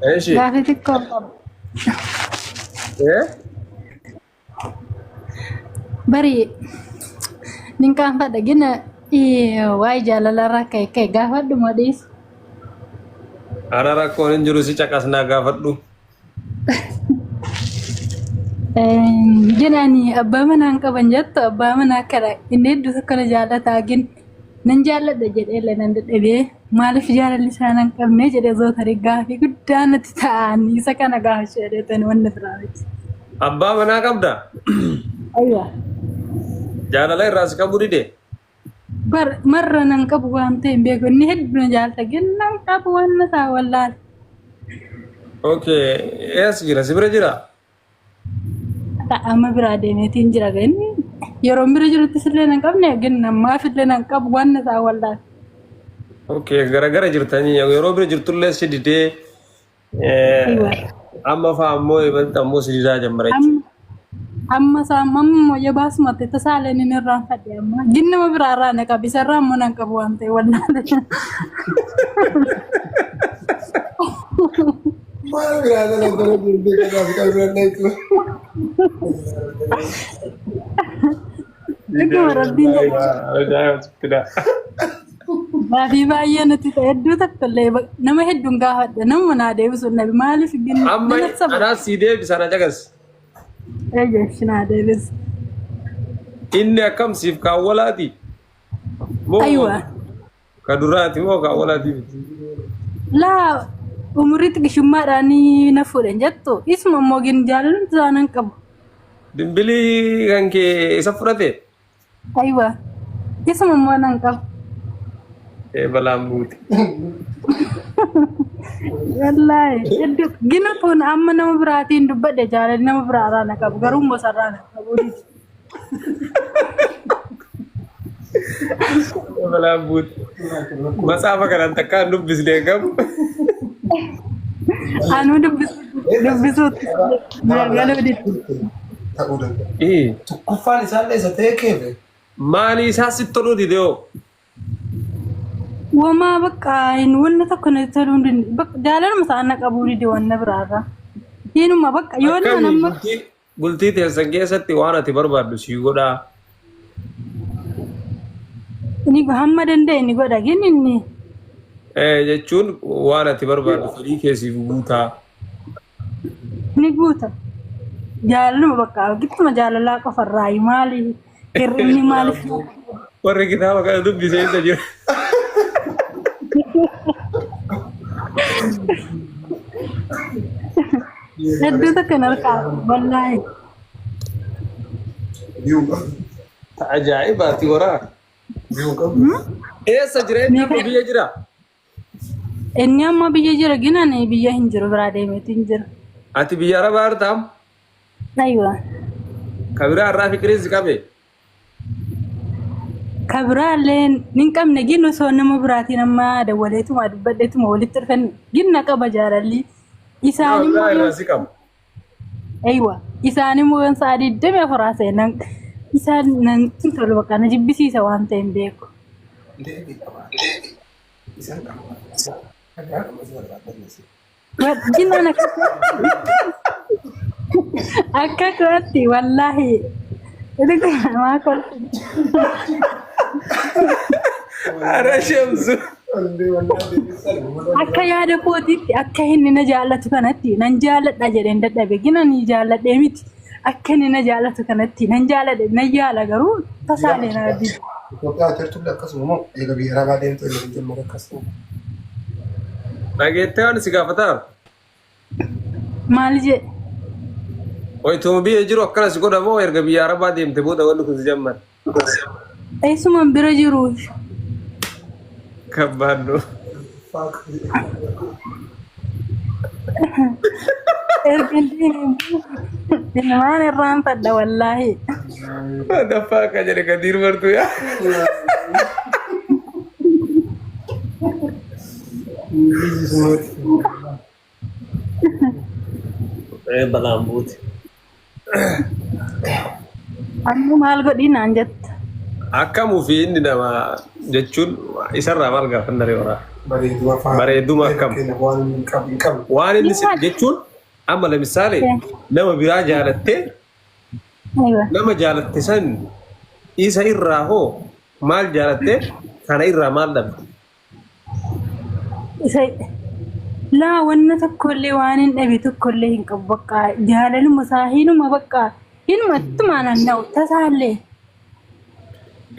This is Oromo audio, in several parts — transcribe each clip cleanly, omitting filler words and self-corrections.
Eeshi. Gaafii xiqqoo qaba. Eh? Bari nin qaanfadha gina waa'ee jaalalarraa ka'e ka'e gaafadhu moo dhiisu? Ara rakkoon hin jiru si caqasnaa gaafadhu. Gina ani abbaa manaa hin qaban jettu abbaa manaa akkana inni hedduu tokko na jaallataa gin nan jaalladha jedhee illee nan dadhabee maaliif jaalalli isaa nan qabne jedhee zootarii gaafii guddaa natti ta'an isa kana gaafachuu jedhee wanna biraa miti. Abbaa manaa qabda? Aywa. Jaalala irraa si qabuu dide? Bar marra nan qabu waan ta'e hin beeku inni hedduu na jaallata gin nan qabu waan na ta'a wallaale. Okay, eessa jira? Si bira jira? Amma biraa deemeetiin jira gin yeroo bira jirutti illee nan qabne gin ammaaf illee nan qabu waan na ta'a wallaale. Okay, gara gara jirtanii yeroo bira jirtullee si didee Aywa. amma fa'a ammoo eebalta ammoo si didaa jammara jechuudha. Amma isaa amma immoo yabaasumatti tasaalee inni irraanfadhe amma ginnama biraa irraa na qabi isarraa immoo nan qabu waan ta'e wallaale. Maal biraa sana dhala deemtee kanaaf qabna jechuudha. Dhuguma rabbiin jedha. Ajaa'iba sitti dha. Gaafii baay'ee natti ta'e hedduu takka illee nama hedduun gaafadhe nama naa deebisu nabi maaliif gin Amma nama saba anaas sii deebisa na caqas. eeyyee naa deebisu. Inni akkam siif kaawwalaati? Moo Aywa. ka duraati moo kaawwalaati miti? Laa umurii xiqishummaadhaan na fuudhan jettu isuma immoo gin jaalalumti isaa nan qabu. Dimbilii kan kee isa fudhate? Aywa. Isuma immoo nan qabu. Ee balaan buute. Wallaahi hedduu gina kun amma nama biraatiin dubbadhe jaalalli nama biraarraa na qabu garuu immoo sarraa na qabu. Ee balaan buute. Matsaafa kanaan takkaan dubbisnee qabu. Anuu dubbisuutti galuu dide. Ta'uu danda'a. Ee Tokkoffaan isaallee isa ta'e keefe. Maalii isaa sitti toluu dide hoo? Wamaa bakka hin wanna tokko natti toluu hin danda'u. Bakka jaalaluma isaan na qabuu dide wanna biraarraa. Hinuma bakka yoo nama Akkami nama bultii teessan keessatti waan ati barbaaddu sii godhaa. ni hamma danda'e ni godha gin inni Eh, jechuun waan ati barbaaddu fedhii kee siif guutaa. ni guuta. Jaalaluma bakka gittuma jaalalaa qofarraa maali hir'inni maaliif Warri kitaaba kana dubbisee isa jira. Hedduu takka hin harkaa wallaahi. Biyuu qabdu. Ajaa'ibaati waraa. Biyuu qabdu. Eessa jira inni amma biyya jira? Inni amma biyya jira ginan biyya hin jiru biraa deemeetu hin jiru. Ati biyya Arabaa jirtaa? Aywa. Ka biraa irraa fiqirii si qabe? Ka biraallee hin qabne gin osoo nama biraatiin amma dawwaleetuma dubbadheetuma walitti dhufan ginna qaba jaalalli. Isaan Nama immoo biraa yoo irraa si qaba. Aywa. Isaan immoo yoon sa'a 24 haasa'e nan isaan nan tolu bakka na jibbisiisa waan ta'e hin beeku. Deebii qaba. Isaan qaba. Dhagaa qaba si barbaaddanne. Wajjinan akka kootti wallaahi maa kolfi. Ara shamsu. Akka yaada kootiitti akka inni na jaallatu kanatti nan jaalladha jedheen dadhabe gina ni jaalladhee miti akka inni na jaallatu kanatti nan jaalladhe nan yaala garuu tasaalee na dide. Itoophiyaa jirtullee akkasuma moo eega biyya arabaa deemtu eega jalmara akkasuma. Dhageettee waan si gaafataa? Maal jedhe? Wayituma biyya jiru akkana si godha moo erga biyya arabaa deemte booda wanni kun si jammare? Eessumaan bira jiru. Kabbaaddu. Erga deemee waan irraanfadha wallaahi. Daffaa akka jedhe gadiir martuu yaa. Balaan buute. Ammoo maal godhii naan jetta. Akkamuu fi inni nama jechuun isarraa maal gaafanna ree horaa? Bareeduma fa'aa. Bareeduma akkam? Fakkeenyaaf waan inni hin qabne hin qabne. Waan inni si jechuun amma lamisaale nama biraa jaalattee Aywa. nama jaalatte san isa irraa hoo maal jaalatte kana irraa maal dhabde? Isa laa wanna tokkollee waan hin dhabe tokkollee hin qabu bakka jaalaluma isaa hinuma bakka hinuma ittuma naanna'u tasaallee.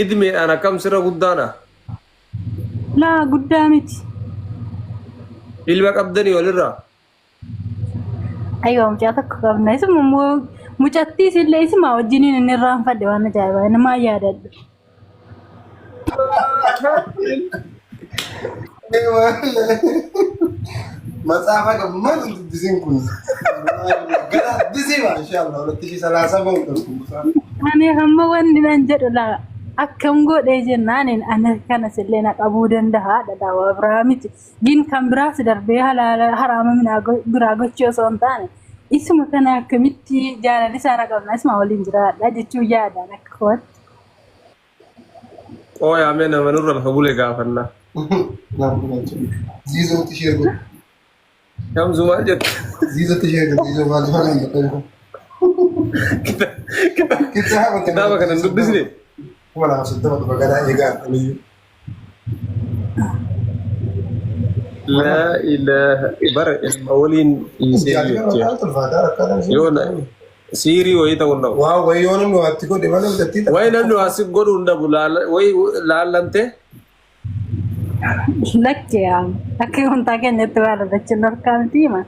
Idmeedhaan akkam sirra guddaadha. Laa guddaa miti. Ilma qabdanii walirraa. Aywa mucaa tokko qabna isuma immoo mucattiis illee isuma wajjiniin inni irraanfadhe waan ajaa'ibaa namaa yaadadhu. Matsaafa qabu maal hin dubbisiin kun? Gara addisii maashaallah walitti ishii salaasa bahu darbu. Ani hamma wanni nan jedhu laa akkam godhee jennaan ana kanas illee na qabuu danda'a dhadhaa biraa miti. Gin kan biraas darbee halaala haraama minaa biraa gochuu osoo hin taane isuma kana akkamitti jaalalli isaa na qabna isuma waliin jiraadha jechuu yaadaan akka kootti. Qooyaa mee nama nurra lafa bule gaafannaa. Ziizootti ishee godhu. Shamsu maal jette? Ziizootti ishee godhu. Ziizoo maal maal hin jedhamu. Kitaaba Kitaaba kana hin dubbisne? 2030 dhufa ganaa eegaa aniyyuu. Laa ilaaha bara ilma waliin dhiisee jechuudha. Yoo na siirii wayii ta'uu hin dhabu. Waa wayii yoo namni waatti godhe malee bitattii ta'a. Wayi namni waa si godhuu hin dhabu wayi laallamtee Lakke yaa akka wantaa keenyatti waa lalachuun harkaa miti hima.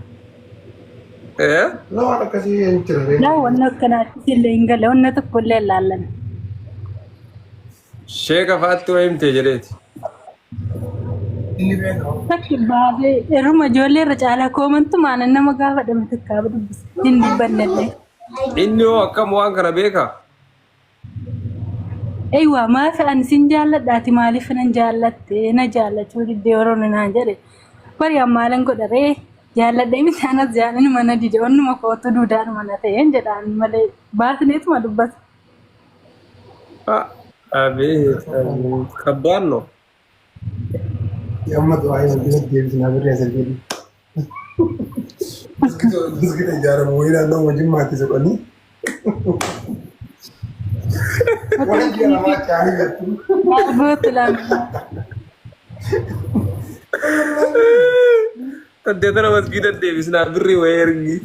Eh? Laa waan akkasii hin jira. Laa wanna akkanaattis illee hin galle wanna tokko illee hin laallan. Sheeka fa'aatti waa himte jedheeti. Inni beeka. Takki baasee irruma ijoollee irra caalaa koomantumaan nama gaafadhame takkaa dubbisa hin dubbannellee. Inni hoo akkam waan kana beeka? Eeywa maaf ani sin jaalladha ati maaliif nan jaallatte na jaallachuu diddee yeroo inni naan jedhe bari an maalan godha ree jaalladhee miti anas jaalanuma na dide onnuma kootu duudaanuma na ta'een jedhaan malee baasneetuma dubbata. Ah, Abeet abeet kabbaanno. Amma du'aa hin hojjetu deebisnaa birrii asii jedhu. Biskita ijaaramu wayii naannoo wajjin soqanii. Waan ji'a lamaa caanii jettu. Maal gootu lama. Tantee tana masgiida deebisnaa birrii wayii ergi.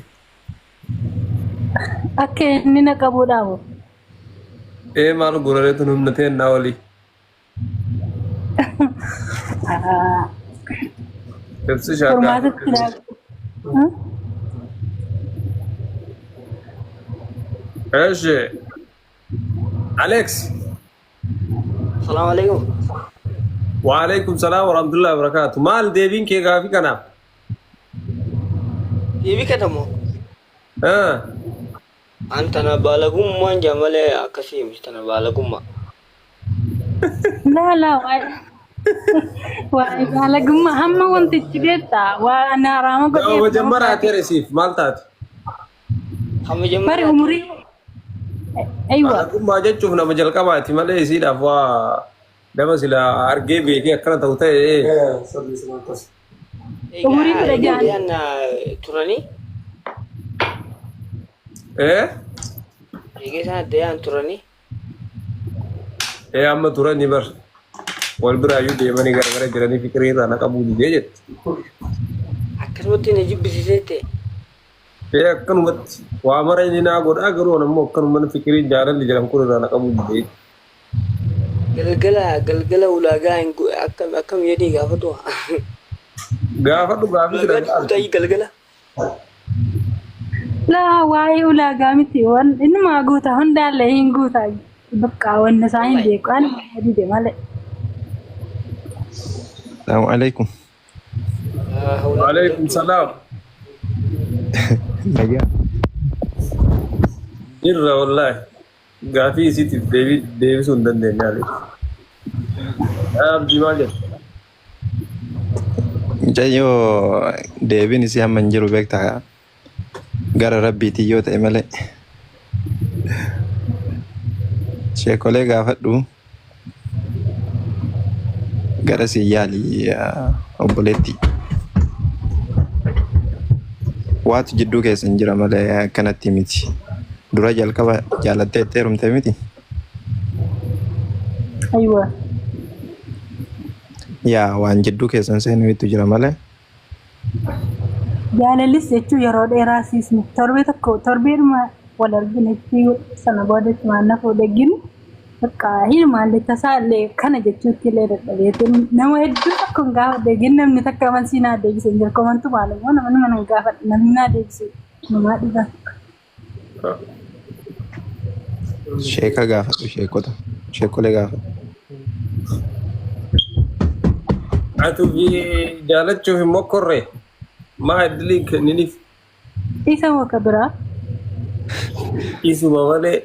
Akka inni na qabuudhaaf. Ee maal gorareetu humna teennaa olii. Ibsi shaakaa. Furmaatatti ilaalu. Eeshi. Alex. Salaamu alaikum. Waalaikum salaam warahmatullahi wabarakatuh. Maal deebiin kee gaafii kanaaf? Deebii katamoo. Ah. An tana baalagummaan jaa malee akkasii miti tana baalagummaa. Laa laa waa'ee waa'ee baalagummaa hamma wantichi beektaa waa ana haraama Nama godhee nama majammaraa teresiif maal taate? Hamma Bari jammaraati. umurii aywa Baalagummaa jechuuf nama jalqabaati malee isiidhaaf waa nama sila argee beekee akkana ta'u ta'e. Sabni sana akkas. umurii Egaa kudha ja'an eegaan turanii Eh? eegee isaan addayaan turanii Ee amma turani bar. Wal biraayyuu deemanii garagara jiranii fikirii irraa na qabuu didee jette. Akkasumatti na jibbisiisee ta'e. Ee akkanumatti waa mara inni naa godhaa garuu an ammoo akkanuma fikiriin jaalalli jedhamu kun irraa na qabuu didee. Galgala galgala ulaagaa hin akkam akkam jedhii gaafatu. Gaafadhu gaafii sila Ulaagaa guutaa galgala. Laa waa'ee ulaagaa miti wan innumaa guutaa hundaallee hin guutaa bakka wanna isaa hin beeku ani dide malee. Salaamu alaikum. Waalaikum salaam. Nagaa. Jirra wallaahi. Gaafii isiitiif deebii deebisuu hin dandeenye Ali. Abdii maal jetta? Mucayyoo deebiin isii hamma hin jiru beektaa gara rabbiitiin yoo ta'e malee. Sheekolee gaafadhu gara si yaali. Obboleettii. Waatu jidduu keessan jira malee akkanatti miti. Dura jalqaba jaalattee itti heerumte miti. Aywa. Yaa waan jidduu keessan seenuutu jira malee. Jaalallis jechuun yeroo dheeraa siisni torbee tokko torbeedhuma wal arginetti sana booda itti na fuudhe gin bakka hinumaallee tasaa illee kana jechuutti illee dadhabeetti nama hedduu tokko hin gaafadhe gin namni takka amansiin naa deebise hin jiru komantu maal immoo namni mana hin gaafadhe namni naa deebise namaa dhiba. Sheeka gaafadhu sheekota. Sheekolee gaafadhu. Atu jaalachuuf hin mokkorre maa iddiliin kenniniif Isa moo ka biraa? isuma malee.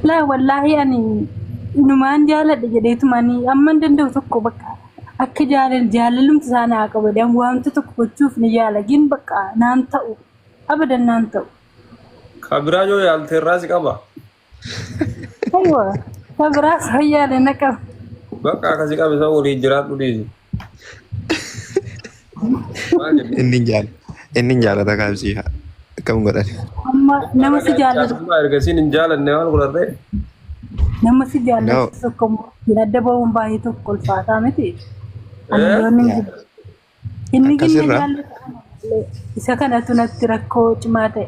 Laa wallaahi ani inumaan jaaladha jedheetumani amma hin danda'u tokko bakka akka jaalal jaalalumti isaa naa qabu jedhee wanta tokko gochuuf ni yaala gin bakka naan ta'u abadan naan ta'u. Ka biraa yoo yaalte irraa si qaba. Aywa ka biraas fayyaale na qaba. Bakka akkasi qabe isa waliin jiraadhu dhiisi. Maal jedhu? Inni hin jaala. Inni hin jaalata kaabsii akkam godhan. Amma nama si jaallatu Jaarsummaa ergasiin hin jaalanne maal godharree? nama si No. jaallatu tokko immoo ittiin adda ba'uun baay'ee tokko ulfaataa miti. Ani Eh? yoon Yaa. inni ginna Akkasirra jaallatu ana malee isa kanatu natti rakkoo cimaa ta'e.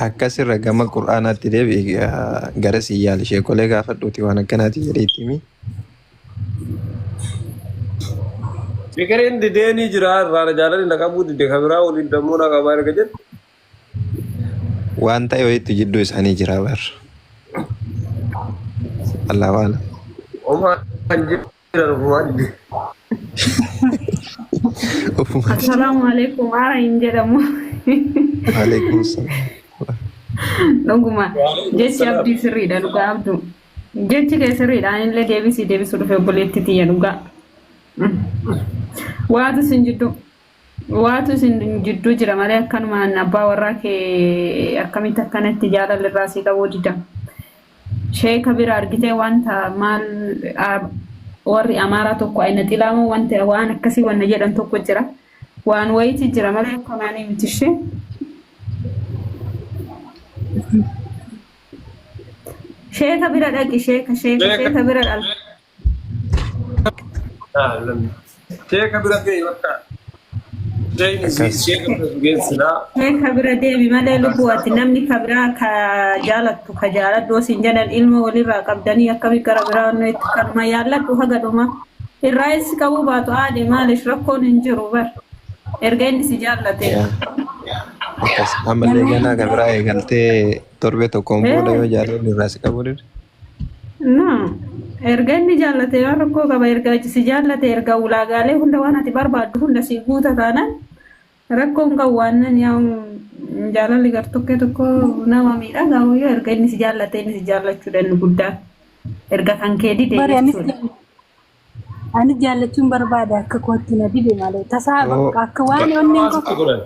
Akkasirra gama qur'aanaatti deebi'i gara sii yaali sheekolee gaafadhuuti waan akkanaati jedhee itti himi. Fikiriin dideenii jira irraa jaalalli na qabuu dide kan biraa waliin dammoo na qabaa erga jettu. Waan ta'e wayiitu jidduu isaanii jira bar. Allahu a'lam. Homaa hin jiran ofumaa dide. Ofumaa dide. Assalaamu alaikum. Haara hin jedhamu. Waalaikum salaam. Dhuguma Waalaikum jechi salaam. abdii sirriidha dhugaa abduu. Jechi kee sirriidha anillee deebisii deebisuu dhufe obboleetti tiyya dhugaa. Waatu isin jidduu waatu isin jidduu jira malee akkanumaan abbaa warraa kee akkamitti akkanatti jaalala irraa sii qabuu dida. Sheeka bira argitee wanta maal warri Amaaraa tokko ayina xilaamoo wanta waan akkasii wanna jedhan tokko jira. Waan wayiiti jira malee akkanaanii miti ishee. Sheeka bira dhaqi sheeka sheeka Sheeka. sheeka bira dhal. Sheeka bira ga'e bakka. Sheekni si Akkas. sheeka bira si geessinaa. Sheeka bira deemi malee lubbuu ati namni ka biraa ka jaalattu ka jaaladhu osin jedhan ilma walirraa qabdanii akkami gara biraa wanno itti kanuma yaalladhu haga dhuma. Irraa si qabuu baatu aade maalish rakkoon hin jiru bar. Erga inni si jaallate. Yaa. Akkas. Ammallee ganaa kan biraa eegaltee torbee tokkoon booda yoo jaalalli irraa si qabu dide. No. Erga inni jaallate waan rakkoo qaba erga si jaallate erga ulaagaalee hunda waan ati barbaaddu hunda si guuta taanaan rakkoon qabu waan yaa jaalalli gartokkee tokko nama miidha gaa'u erga inni si jaallate inni si jaallachuu dannu guddaan erga kan kee dide Bari anis jechuudha. anis jaallachuun barbaada akka kootti na dide malee tasaa Yoo bakka akka waan onneen Maal koo sitti godhan?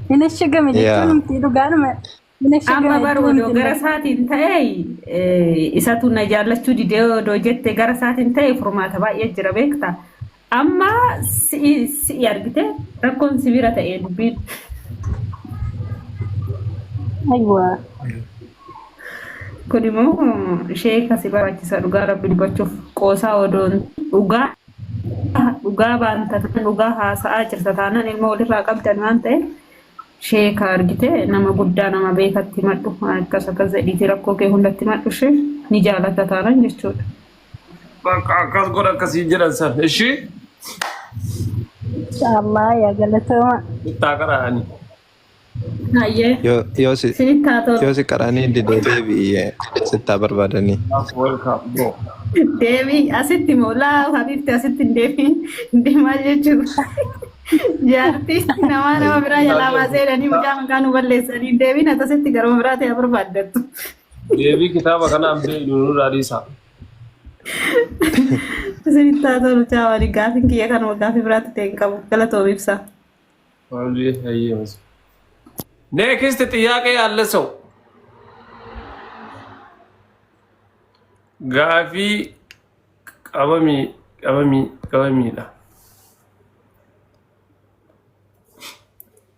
hin ashagame jechuun yaa miti dhugaadhuma hin Amma ashagame bar jechuun odoo miti gara isaatiin ta'e isatu na jaallachuu didee odoo jette gara isaatiin ta'e furmaata baay'ee jira beekta. Amma si'i si'i argite rakkoon si bira ta'e dubbiin. Aywa. Kun immoo sheeka si barbaachisa dhugaa rabbi dubbachuuf qoosaa odoon dhugaa dhugaa baanta dhugaa haasa'aa jirta taanaan ilma walirraa qabdan waan ta'eef sheeka argite nama guddaa nama beekatti himadhu akkas akkas jedhiitii rakkoo kee hundatti himadhu ishee ni jaalata taanaan jechuudha. Bakka akkas godha akkasii jedhan san. Ishii Inshallah yaa galatooma. bittaa qara'anii. Hayyee yoo yoo si isinitti haa tolu. yoo si qaranii didee deebi'i sittaa barbaadanii. Welcome bro. Deebii asitti moo laa habiibti asitti hin deebiin deemaa jechuudha. Jaartii namaa nama biraa jalaa baasee jedhanii mucaa maqaa nu balleessanii deebiin asitti garuma biraa ta'e barbaaddattu. Deebii kitaaba kanaan beeknu nurraa dhiisaa. Isinitti haa tolu chaawani gaafiin kiyya kanuma gaafii biraatti ta'e hin qabu galatoom ibsa. Next ጥያቄ ያለ ሰው gaafii Qabamii qabamii qabamiidha.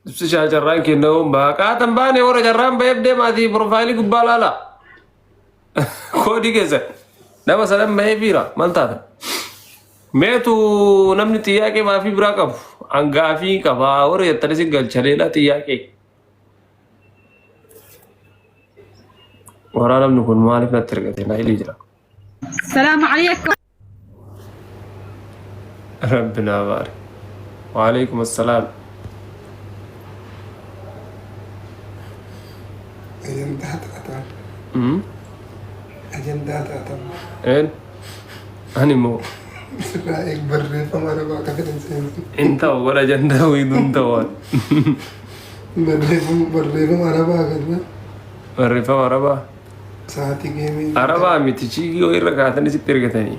Ibsishaa carraan kennamuun baaqaa tan baane warra carraan ba'eef deemaatii piroofaayilii gubbaa laala. Koodii keessa nama sadan ba'ee fiira maal taata? Meetu namni xiyyaaqee maafii biraa qabu hangaafii qabaa warra jettanis hin galchaleedha xiyyaaqee. Waraa namni kun maaliif natti ergate na ilii jira. السلام عليكم. Rabbi naa baari. Waalaikum assalaam. Ajandaa taatan. Ajandaa taatan. Een ani immoo Sirraa eeg barreeffama arabaa akka fedhan seensi. hin ta'u godha ajandaa wayiitu hin ta'u. Barreeffama barreeffama arabaa akka Barreeffama arabaa. sa'aatii geemii. Arabaa miti chiigii wayii irra kaatanii sitti ergatanii.